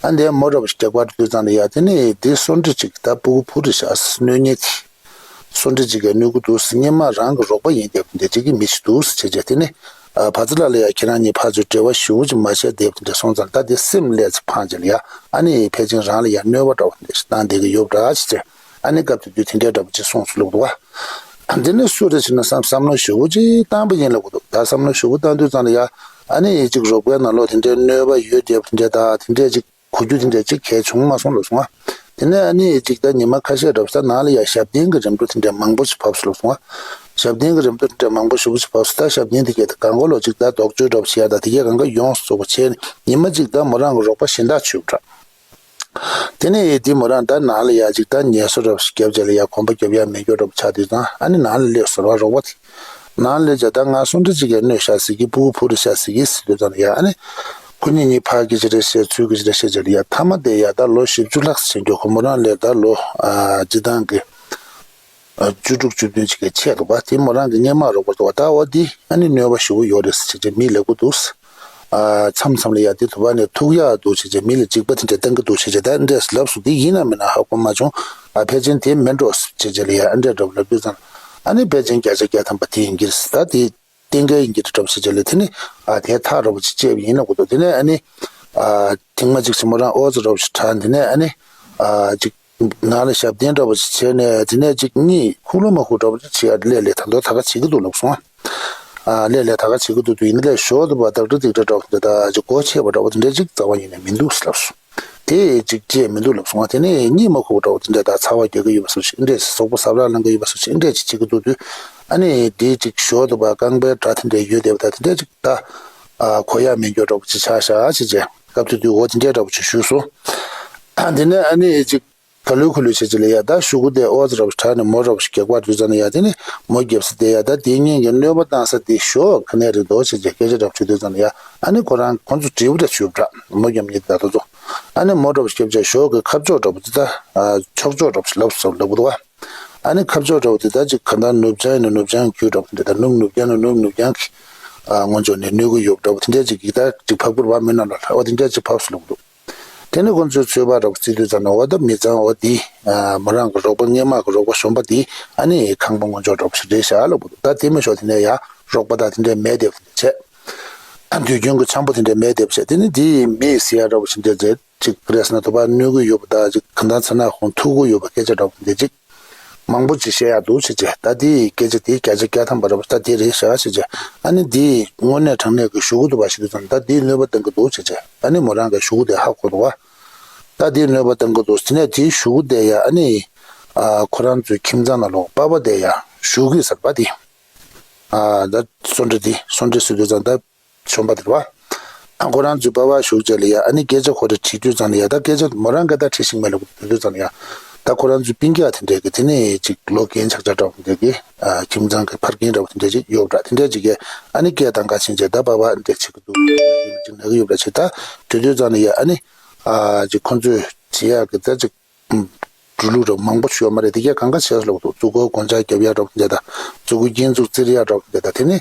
ཨ་འདི་མོ་འདྲ་པོ་ཞིག་རྒྱག་པར་འགྲོ་དུས་ཙང་ལ་ཡ་དེ་ནས་དེ་སོ་འདྲི་ཅིག་ད་སྤུ་གུ་བུ་རེད་ཤག་གནོད་མཁན་དེ། སོ་འདྲི་ཅིག་གིས་གནོད་ཀྱི་འདུག་ཟེར། སྔོན་མ་རང་གི་རོགས་པ་ཡིན་བསྡད་པ་འདྲ་ཅིག་གི་མི་ཞིག་འདུག་ཟེར་བྱས་བྱས། དེ་ནས་ཨ་བ་ཚ་ལགས་ལ་ཡ་ཁྱེད་རང་གཉིས་ཕར་ཚུར་འབྲེལ་བ་ཞེ་པོ་ཅིག་མ་བྱས་བསྡད་པ་འདྲ་སོང་ཙང་ད་དེ་སེམས་ལས་ཚེ་ཕངས་བྱས་ལ་ཡ། ཨ་ནི་ཕལ་ཆེར་རང་ལ་ཡ་གནོད་པ་འདྲ་པོ་འདྲ་ཞིག་བཏང་བསྡད་ཀྱི་ཡོད་པ་འདྲ་ཟེར་བྱས། ཨ་ནི་སྐབས་དེ་དུས་དེ་འདྲའི་འདྲ་པོ་ཅིག་གསུངས་སོང་ལབ་འདུག་བ། དེ་ནས་སུ་རེད་ཟེར་ན་བསམ་བསམ་བློ་ཞེ་པོ་ཅིག་བཏང་པ་ཡིན་ལབ་ཀྱི་འདུག་ད་བསམ་བློ་ཞེ་པོ་བཏང་དུས་ཙང་ལ་ཡ། ཨ་ནི་ཅིག་རོགས་པའི་ནང་ལོགས་དེ་འདྲའི་གནོད་པ་ཡོད་བསྡད་པ་དེ་འདྲ་ད་དེ་འདྲ་ཅིག་གོ་རྒྱུ་དེ་འདྲ་ཅིག་གལ་བྱུང་མ་སོང་ལབ་སོང་ང་། དེ་ནས་ཨ་ནི་ཅིག་ད་ཉི་མ་ཁ་ཤས་འདྲ་པོ་ད་ནང་ལ་ཡ་ཞབས་བརྟན་གྱི་རིམ་གྲོ་དེ་འདྲ་མང་པོ་ཞིག་བབས་སོང་ལབ་སོང་ང་། ཞབས་བརྟན་གྱི་རིམ་གྲོ་དེ་འདྲ་མང་པོ་ཞེ་པོ་ཞིག་བབས་སོང་། ད་ཞབས་བརྟན་དེ་གས་ད་གང་གོ་ལོ་ཅིག་ད་དོགས་གཅོད་འདྲ་པོ་བྱེད་ཡ་ད་དེ་གས་གང་ག་ཡོངས་སུ་རྫོགས་པ་བྱས་ནས་ཉི་མ་ཅིག་ད་མོ་རང་གི་རོགས་པ་གཞན་དག་བྱུས་པ་འདྲ། དེ་ནས་དེ་མོ་རང་ད་ནང་ལ་ཡ་ཅིག་ད་ངལ་གསོ་འདྲ་པོ་ཞིག་བརྒྱབ་བྱས་ལ་ཡ་གོམ་པ་རྒྱབ་ཡ་མེད་རྒྱུ་འདྲ་པོ་ཆགས་དུས་ཙང་ཨ་ནི་ནང་ལ་སླེབས་སོང་བ་རོགས་པ་དེ། ནང་ལ་སླེབས་བྱས་ད་ང་སོ་འདྲི་ཅིག་གིས་གནོད་ཤག་ཟེར་གི་སྤུ་གུ་བུ་རེད་ཤག་ཟེར་གི་ཟེར་དུས་ཙང་ལ་ཡ་ཨ་ནི། ཁོ་གཉིས་གཉིས་ཕར་སྐད་ཆ་རེ་བཤད་ཚུར་སྐད་ཆ་རེ་བཤད་བྱས་ལ་ཡ་མཐའ་མ་དེ་ཡ་ད་ལོ་བཞི་བཅུ་ལྷག་ཙམ་ཕྱིན་རྒྱུ་ཁོ་མོ་རང་ལས་ད་ལོ་ཨ་སྤྱི་བཏང་གི་ཨ་བཅུ་དྲུག་བཅུ་བདུན་ཅིག་གི་ཆེད་དུ་བ་དེ་མོ་རང་གི་སྔོན་མ་རོགས་པ་འདུག་བ། ད་འོ་དེ་ཨ་ནི་གནོད་པ་ཞེ་པོ་ཡོད་རེད་ཟེར་བྱས་བྱས་མི་ལབ་ཀྱི་འདུག་ཨ་མཚམས་མཚམས་ལ་ཡ་དེ་དུ་བ་ནས་ཐུག་ཡག་འདུག་བྱས་བྱས་མི་ལ་འཇིགས་པ་དེ་འདྲ་བཏང་གི་འདུག་བྱས་བྱས་ད་འདྲས་ལབ་སོང་། དེ་ཡིན་ན་མིན་ན་ཧ་གོ་མ་བྱུང་། ཨ་ཕལ་ཆེར་དེ་མིན་འགྲོ་ཟེར་བྱས་བྱས་ལ་ཡ་ཨ་འདྲས་འདྲ་པོ་ལབ་དུས་ཙང་ཨ་ནི་ཕལ་ཆེར་བརྒྱ་ཆ་བརྒྱ་ཐམ་པ་དེ་ཡིན་གྱི་རེད་ཟེར། ད་དེ་གཏན་འཁེལ་ཡིན་གྱི་རེད་འདྲ་པོ་བྱས་བྱས་ལ་དེ་ནི་ཨ་དེ་ཐག་འདྲ་པོ་ཅིག་བཅད་པ་ཡིན་ལབ་ཀྱི་འདུག་དེ་ནས་ཨ་ནི་ཨ་ཐེངས་མ་གཅིག་ཅིག་མོ་རང་ཨོ་ཙི་འདྲ་པོ་ཅིག་དྲངས། དེ་ནས་ཨ་ནི་ཨ་ཅིག་ནང་ལ་ཞབས་བརྟན་འདྲ་པོ་ཅིག་བྱས་ནས་དེ་ནས་ཅིག་གཉིད་ཁུག་ལོ་མ་ཁུག་འདྲ་པོ་ཅིག་བྱེད་ཡ་ལས་ལས་ད་དོ་ད་ག་བྱེད་ཀྱི་འདུག་ལབ་སོང་། ཨ་ལས་ལས་ད་ག་བྱེད་ཀྱི་འདུག་དུས་ཡིན་ལས་ཞོར་དུ་བ་ཏག་ཏག་ཏིག་ཏག་འདྲ་པོ་དེ་ད་ཅིག་སྒོ་ཕྱེ་བ་འདྲ་པོ་དེ་འདྲ་ཅིག་རྩ་བ་ཉིད་ནས་མི་འདུག་ལབ་སོང་། དེ་ཅིག་བྱས་མི་འདུག་ལབ་སོང་། དེ་ནས་གཉིད་མ་ཁུག་པ་འདྲ་པོ་དེ་འདྲ་ད་ཚ་བ་རྒྱག་གི་ཡོད་པ་སོགས་ཅིག་འདྲས་སོག་པོ་སབ་རག་ལངས་གི་ཡོད་པ་སོགས་ཅིག་འདྲས་ཅིག་བྱེད་ཀྱི་འདུག་དུས་ཨ་ནི་དེ་ཅིག་ཞོར་དུ་བ་རྐང་པའི་སྒྲ་དེ་འདྲ་ཡོད་བསྡད་པ་ད་དེ་འདྲ་ཅིག་ད་ཨ་གོ་ཡ་མེད་རྒྱུ་འདྲ་པོ་ཅིག་ཆགས་ཤག་ཅེས་བྱས་སྐབས་དེ་དུས་འོ་དེ་འདྲས་འདྲ་པོ་ཅིག་ཞུས་སོང་། དེ་ནས་ཨ་ནི་ཅིག་ག་ལུ་གུ་ལུ་བྱས་ཅིག་ལ་ཡ་ད་ཤུ་གུ་དེ་ཨོ་ཙི་འདྲ་པོ་ཞིག་དྲངས་ནས་མོ་འདྲ་པོ་ཞིག་རྒྱག་པར་དུས་ཙམ་ལ་ཡ་དེ་ནི་མོ་རྒྱབ་ས་དེ་ཡ་ད་དེ་གཉིས་ཀྱི་གནོད་པ་བཏང་ས་དེ་ཞོག་ག་ནས་རེད་འདུག་ཅེས་བྱས་སྐད་ཆ་འདྲ་པོ་བྱེད་དུས་ཙམ་ལ་ཡ་ཨ་ནི་ཁོ་རང་ཁོ་ཚོ་དྲིལ་བུ་འདྲ་བྱུག་འདྲ་མོ་རྒྱབ་གཉིས་དེ་ད་དུ་ཚོ་ཨ་ནི་མོ་འདྲ་པོ་ཞིག་རྒྱབ་བྱས་ཞོག་གི་ཁ་ཕྱོགས་འདྲ་པོ་དེ་ད་ཕྱོགས་ཕྱོགས་འདྲ་པོ་ཞིག་ལབ་སོང་ལབ་གི་འདུག་བ། ཨ་ནི་ཁ་ཕྱོགས་འདྲ་པོ་དེ་ད་ཅིག་ག་ད་ནུབ་བྱང་ཡིན་ན་ནུབ་བྱང་གི་རྒྱུད་འདྲ་པོ་དེ་འདྲ་ད་ནུབ་ནུབ་རྒྱང་ན་ནུབ་ནུབ་རྒྱང་གི་ཨ་ངོ་ཕྱོགས་ནས་གནོད་གི་ཡོད་འདྲ་པོ་དེ་འདྲ་ཅིག་གི་ད་ཅིག་ཕབ་པར་བ་མི་སྣ་ལ་ལྷ་བ་དེ་འདྲ་ཅིག་ཕབ་སོང་ལབ་གི་འདུག་དེ་ནས་ཁོང་ཚོས་ཚོད་དཔག་འདྲ་པོ་བརྩི་དུས་ཙམ་ན་འོ་ད་མི་ཚང་འོ་འདི་མོ་རང་གི་རོགས་པ་སྔས་མ་གི་རོགས་པ་གཞོན་པ་འདི་ཨ་ནི་ཁང་པ་སྔོན་འཇོག་འདྲ་པོ་ཞིག་རེད་ཤག་ལབ་དགོས་འདུག་ད་དེ་མ་ཞོག་དེ་ནས་ཡ་རོགས་པ་དང་དེ་འདྲའི་མེད་དེ་བྱས། དུས་རྒྱུན་གྱི་འཆམ་པོ་དེ་འདྲའི་མེད་དེ་བྱས། དེ་ནས་འདི་མི་ཟེར་ཡ་འདྲ་པོ་ཞིག་འདྲ་བྱས། ཅིག་རེས་ན་དུ་བ་གནོད་གི་ཡོད་པ་དང་ཅིག་གང་ལྟར་ཚེ་ན་ཁོང་ཐུག་གི་ཡོད་པ་སྐད་ཆ་འདྲ་པོ་འདི་ཅིག་མང་པོ་ཅིག་བཤད་ཡག་འདུག་ཅེས་བྱས། ད་འདི་སྐད་ཆ་འདི་བརྒྱ་ཆ་བརྒྱ་ཐམ་པ་རེད་པ། ད་འདི་རེད་ཤག་ཅེས་བྱས། ཨ་ནི་འདི་དངོས་གནས་དྲང་གནས་ཀྱི་ཞུ་གི་འདུག་པ་ཞིག་འདུག་ཙང་ད་འདིས་གནོད་པ་བཏང་གི་འདུག་ཅེས་བྱས། ཨ་ནི་མོ་རང་གི་ཞུ་གི་དེ་ཧ་གོ་འདུག་བ། ད་འདིས་གནོད་པ་བཏང་གི་འདུག་དེ་ནས་དེའི་ཞུ་གི་དེ་ཡ་ཨ་ནི་ཨ་ཁོ་རང་ཚོའི་ཁྱིམ་ཚང་ནང་ལོགས་པ་པ་དེ་ཡ་ཞུ་གི་ཟེར་བ་དེ། ཨ་ད་སོན་འབྲི་དེ་སོན་འབྲི་ཟེར་དུས་ཙང་ད། གཞོན་པ་དེ་རེད་བ། ཨ་ཁོ་རང་ཚོའི་པ་ཕ་ཞུགས་བྱས་ལ་ཡ་ཨ་ནི་སྐད་ཆ་ཁོ་རེ་དྲིས་དུས་ཙང་ལ་ཡ་ད་སྐད་ཆ་མོ་རང་ག་ད་དྲིས་ཤིག་མེད་ལ་དུས་དུས་ཙང་ལ་ཡ། ད་ཁོ་རང་ཚོའི་སྤུན་ཀྱག་དེ་འདྲས་ཀྱི་དེ་ནས་ཅིག་ལོ་རྒན་ཆགས་ཆགས་འདྲ་བོ་དེ་འདྲས་ཀྱི་ཨ་ཁྱིམ་ཚང་གི་ཕ་རྒན་འདྲ་བོ་དེ་འདྲས་ཅིག་ཡོད་པ་འདྲ་དེ་འདྲས་ཅིག་གིས་ཨ་ནི་སྐད་བཏང་ག་ཕྱིན་བྱས་ད་པ་ཕ་འདྲས་བྱེད་ཀྱི་འདུག་ཅིག་ན་གི་ཡོད་པ་འདྲ་བྱེད། ད་དུས་དུས་ཙང་ལ་ཡ་ཨ་ནི་ཨ་ཅིག་ཁོ་ཚོས་བྱེད་ཡག་གི་ད་ཅིག་འགྲོ་ལུགས་རབ་མང་པོ་ཞིག་ཡོད་མ་རེད། དེ་གས་གང་ག་བྱས་ལོག་འདུག་མཛུབ་གུ་སྒོ་ལྕགས་རྒྱབ་ཡག་འདྲ་བོ་དེ་དང་མཛུབ་གུ་སྐྱིན་མཛུབ་བཙིར་ཡག་འདྲ་བོ་དེ་དང་དེ་ནི་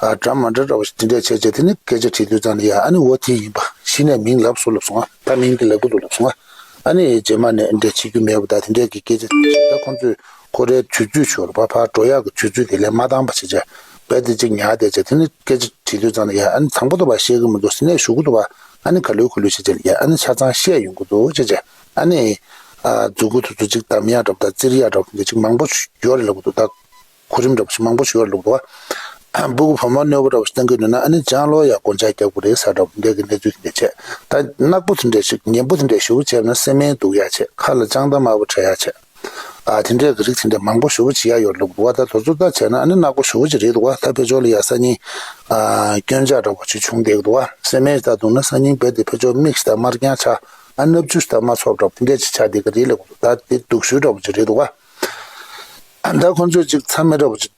ཨ་འདྲ་མ་འདྲ་འདྲ་བོ་ཞིག་དེ་འདྲས་བྱས་བྱས་དེ་ནི་སྐད་ཆ་དྲིས་དུས་ཙང་ནི་ཡ་ཨ་ནི་འོ་དེ་ཡིན་པ་གཞི་ནས་མིང་ལབ་སོང་ལབ་སོང་ཨ། ད་མིང་དེ་ལབ་གི་འདུག་ལབ་སོང་ཨ། ཨ་ནི་རྗེས་མ་ནས་འདྲ་བྱེད་རྒྱུ་མེད་པ་དང་དེ་འདྲས་ཀྱི་སྐད་ཆ་དེ་བཤད། ད་ཁོང་ཚོས་ཁོ་རའི་དུས་ཚོད་ཆོར་བ་ཕར་འགྲོ་ཡག་གི་དུས་ཚོད་དེ་ལས་མ་འདང་བ་བྱས་བྱས་བས་དེ་གཅིག་ཉར་བསྡད་བྱས་དེ་ནི་སྐད་ཆ་དྲིས་དུས་ཙང་ནི་ཡ་ཨ་ནི་དང་པོ་དུ་བ་བཤད་གི་མི་འདུག་ཟེར་ནས་ཞུ་གི་འདུག་བ། ཨ་ནི་ག་ལོས་ག་ལོས་བྱས་བྱས་ལ་ཡ་ཨ་ནི་ཆ་ཚང་བཤད་ཡོང་གི་འདུག་བྱས་བྱས། ཨ་ནི་ཨ་མཛུབ་གུ་དེ་ཚོ་གཅིག་བསྡམ་ཡག་འདྲ་པོ་དང་བཙིར་ཡག་འདྲ་པོ་འདི་གཅིག་མང་པོ་ཞིག་ཡོད་རེད་ལབ་གི་འདུག་ད་གོ་རིམ་འདྲ་པོ་ཞིག་མང་པོ་ཞིག་ཡོད་རེད་ལབ་གི་འདུག་བ། སྤུ་གུ་བུ་མོ་གནོད་པ་འདྲ་པོ་ཞིག་བཏང་གི་ཡོད་ན་ཨ་ནི་ལྕང་ལོ་ཡ་སྒོ་ལྕགས་རྒྱག་དགོས་རེད་ཟེར་འདྲ་པོ་འདི་གི་གནས་ཚུལ་དེ་འདྲ་བྱས། ད་ནག་པོ་དེ་འདྲ་ཞིག་ངན་པོ་དེ་འདྲ་ཞེ་པོ་བྱས་ན་སེམས་ཡན་སྡུག་ཡག་བྱས། ཁ་ལ་ལྕང་ལྟ་དམར་པོ་འཕྲད་ཡག་བྱས། ཨ་དེ་འདྲས་ཀྱི་རིགས་དེ་འདྲས་མང་པོ་ཞེ་པོ་ཅིག་ཡ་ཡོད་ལབ་འདུག་བ། ད་དེ་ཚོ་ད་བྱས་ན་ཨ་ནི་ནག་པོ་ཞེ་པོ་ཅིག་རེད་འདུག་བ། ད་ཕར་ཕྱོགས་ལ་ཡ་སང་ཉིན་ཨ་སྐྱོན་ཆག་འདྲ་པོ་ཅིག་བྱུང་བསྡད་འདུག་བ། སེམས་ཡན་ད་འདུག་ན་སང་ཉིན་རྦད་དེ་ཕར་ཕྱོགས་མིག་ཤི་དང་དམར་རྐྱང་ཆགས་ཨ་ནབ་ཆུ་ཤི་དང་དམར་ཚོགས་འདྲ་པོ་དེ་འདྲས་ཅིག་ཆགས་བསྡད་ཀྱི་རེད་ལབ་འདུག་ད་དེ་སྡུག་ཤོས་འདྲ་པོ་ཅིག་རེད་འདུག་བ། ཨ་ད་ཁོང་ཚོས་ཅིག་ཚ་མེད་འདྲ་པོ་ཅིག་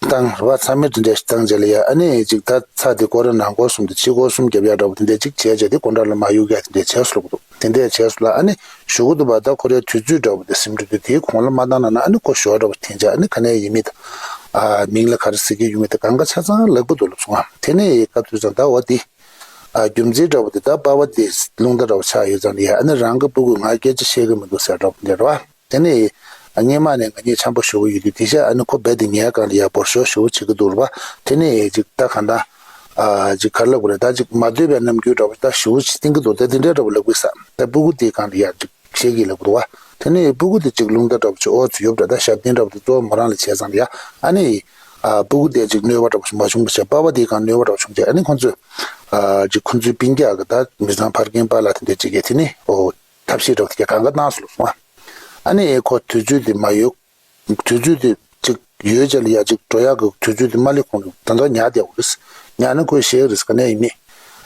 བཏང་ར་བ། ཚ་མེད་དེ་འདྲས་ཤིག་བཏང་རྗེས་ལ་ཡ་ཨ་ནི་ཅིག་ད་ཚ་དེ་སྐོར་ར་ནང་སྐོར་གསུམ་དེ་ཕྱི་སྐོར་གསུམ་རྒྱབ་ཡག་འདྲ་པོ་དེ་འདྲས་ཅིག་བྱས་བྱས་དེ་སྒོ་འགྲམ་ལ་མ་གཡུག་ཡག་དེ་འདྲས་བྱས་སོང་ལབ་འདུག་དེ་འདྲས་བྱས་སོང་ལ་ཨ་ནི་ཞུ་གི་འདུག་བ། ད་ཁོ་རའི་དུས་ཚོད་འདྲ་པོ་དེ་ཟིན་འགྲོ་དུས་དེའི་གོང་ལ་མ་བཏང་ན་ན་ཨ་ནི་ཁོ་ཞོར་འདྲ་པོ་འཐེན་བྱས་ཨ་ནི་ག་ནས་ཡིན་མིན་དང་། ཨ་མིང་ལ་ག་རེ་ཟེར་གྱི་ཡོད་མེད་དེ་གང་ག་ཆ་ཚང་ལབ་གི་འདུག་ལབ་སོང་ཨ། དེ་ནས་སྐབས་དུས་ཙང་ད་འོ་དེ་ཨ་རྒྱུ་མཚན་འདྲ་པོ་དེ་ད་པ་ཕ་དེ་རླུང་རྟ་འདྲ་པོ་ཆགས་ཡོད་ཙང་ལ་ཡ་ཨ་ནི་རང་གི་སྤུ་གུ་ང་སྐད་ཆ་བཤད་གི་མི་འདུག་ཟེར་འདྲ་པོ་འདྲ་བ། དེ་ནས་སྔས་མ་ནས་ང་གཉིས་འཆམ་པོ་ཞེ་པོ་ཡོད་དུས་དེ་ཤ་ཨ་ནི་ཁོ་རྦད་དེ་ངའི་སྒང་ལ་ཡ་འབོར་ཤོག་ཞེ་པོ་བྱེད་ཀྱི་འདུག་ར་བ། དེ་ནས་ཅིག་ད་གང་ལྟར་ཨ་ཅིག་ག་རེ་ལབ་དགོས་རེད། ད་ཅིག་མ་འདོད་པའི་རྣམ་འགྱུར་འདྲ་པོ་ད་ཞེ་པོ་ཅིག་བསྟན་གྱི་འདུག་ད་དེ་འདྲའི་འདྲ་པོ་ལབ་དགོས་ས། ད་སྤུ་གུ་དེའི་སྒང་ལ་ཡ་ཅིག་བཤད་ཀྱི་ལབ་དགོས་ར་བ། དེ་ནས་སྤུ་གུ་དེ་ཅིག་རླུང་རྟ་འདྲ་པོ་ཅིག་ཨོ་ཙི་ཡོད་འདྲ་ད་ཞབས་བརྟན་འདྲ་པོ་དེ་གཙོ་བོ་མོ་རང་ལ་བྱས་ཙང་ལ་ཡ་ཨ་ནི་ཨ་སྤུ་གུ་དེ་ཅིག་གནོད་པ་འདྲ་པོ་ཞིག་མ་བྱུང་བ་བྱས་པ་ཕ་དེའི་སྒང་གནོད་པ་འདྲ་པོ་བྱུང་རྗེས་ཨ་ནི་ཁོང་ཚོས་ཨ་ཅིག་ཁོང་ཚོའི་སྤུན་ཀྱག་གི་ད་མི་ཚང་ཕ་རྒན་པཱ་ལགས་དེ་འདྲ་ཅིག་གིས་དེ་ནས་ཨོ། ཐབས་ཤེས་འདྲ་པོ་དེ་ག་གང་ག་བཏང་སོང་ལབ་སོང་ཨ། ཨ་ནི་ཁོ་དུས་ཚོད་དེ་མ་ཡོད། དུས་ཚོད་དེ་ཅིག་ཡོད་ཅེས་ལ་ཡ་ཅིག་འགྲོ་ཡག་གི་དུས་ཚོད་དེ་མ་སླེབས་གོང་དུ་ད་ལྟ་ཉར་བསྡད་ཡོད་རེད། ཉར་ནས་ཁོས་བཤད་ཀྱི་རེད་ག་ནས་ཡིན་མིན།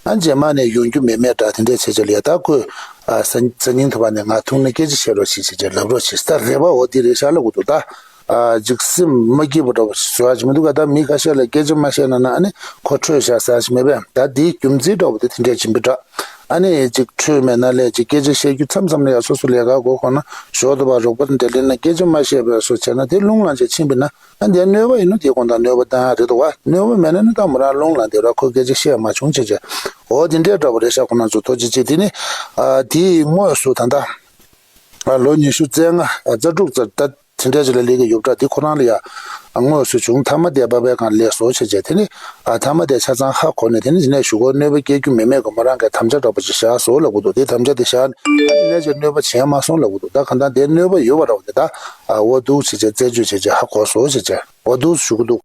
ཨ་རྗེས་མ་ནས་ཡོང་རྒྱུ་མེད་མེད་འདྲ་དེ་འདྲས་བྱས་ཅེས་ལ་ཡ་ད་ཁོས་ཨ་སང་སང་ཉིན་དུ་བ་ནས་ང་ཐུག་ནས་སྐད་ཆ་བཤད་རོགས་བྱེད་ཅེས་ཅེས་ལབ་རོགས་བྱེད་ད་རེད་པ། འོ་དེ་རེད་ཤག་ལབ་དགོས་འདུག་ད་ཨ་ཅིག་སེམས་མ་སྐྱིད་པ་འདྲ་པོ་བཟོ་ཡག་ཅིག་མི་འདུག་ག་ད་མི་ཁ་ཤས་ལ་སྐད་ཆ་མ་བཤད་ན་ན་ཨ་ནི་ཁོ་འཕྲོད་བཞག་ཟེར་ཡག་ཅིག་མེད་པས། ད་དེའི་རྒྱུ་མཚན་འདྲ་པོ་དེ་དེ་འདྲས་ཡིན་པ་འདྲ། ཨ་ནི་ཅིག་འཕྲོད་མེད་ན་ལས་ཅིག་སྐད་ཆ་བཤད་རྒྱུ་མཚམས་མཚམས་ལ་ཡ་སོ་སོ་ལས་ཀ་དགོས་ཁོ་ན་ཞོར་དུ་བ་རོགས་པ་དང་འབྲེལ་ལེན་ན་སྐད་ཆ་མ་བཤད་པའི་སོ་བྱས་ན་དེ་རླུང་ལངས་བྱས་ཕྱིན་པས་ན་ཨ་འདིའི་གནོད་པ་ཡིན་ནོ། དེའི་དགོང་དག་གནོད་པ་བཏང་ཡག་རེད་འདུག་བ། གནོད་པ་མེད་ན་ནི་ད་མོ་རང་རླུང་ལངས་བསྡད་ར་ཁོས་སྐད་ཆ་བཤད་མ་བྱུང་བྱས་བྱས། འོ་དེ་འདྲའི་འདྲ་པོ་རེད་ཤག་ཁོ་རང་ཚོ་ཐུགས་རྗེ་ཆེ། དེ་ནི་ཨ་དེའི་དངོས་སུ་ད་ལྟ་ཨ་ལོ་ཉི་ཤུ་རྩ་ལྔ་ཨ་རྩ་དྲུག་ཙམ་ད། དེ་འདྲ་ཅིག་ལ་སླེབས་ཀྱི་ཡོད་འདྲ། དེ་ཁོ་རང་ལ་ཡ་དངོས་སུ་བྱུང་། མཐའ་མ་དེ་པ་ཕའི་སྒང་སླེབས་སོང་བྱས་བྱས་དེ་ནི་ཨ་མཐའ་མ་དེ་ཆ་ཚང་ཧ་གོ་ནས་དེ་ནི་དེ་ནས་གཞུག་གུ་གནོད་པ་སྐྱེལ་རྒྱུ་མེད་མེད་ཀྱི་མོ་རང་གིས་དམ་བཅའ་འདྲ་པོ་ཅིག་བཞག་སོང་ལབ་དགོས་འདུག་དེ་དམ་བཅའ་དེ་བཞག་ནས་ཨ་དེ་ནས་ཅིག་གནོད་པ་བྱས་མ་སོང་ལབ་དགོས་འདུག་ད་གང་ལྟར་དེ་གནོད་པ་ཡོད་པ་འདྲ་པོ་དེ་ད་ཨ་འོ་འདུག་བྱས་བྱས་རྩད་གཅོད་བྱས་བྱས་ཧ་གོ་སོང་བྱས་བྱས་འོ་འདུག་ཞུ་གི་འདུག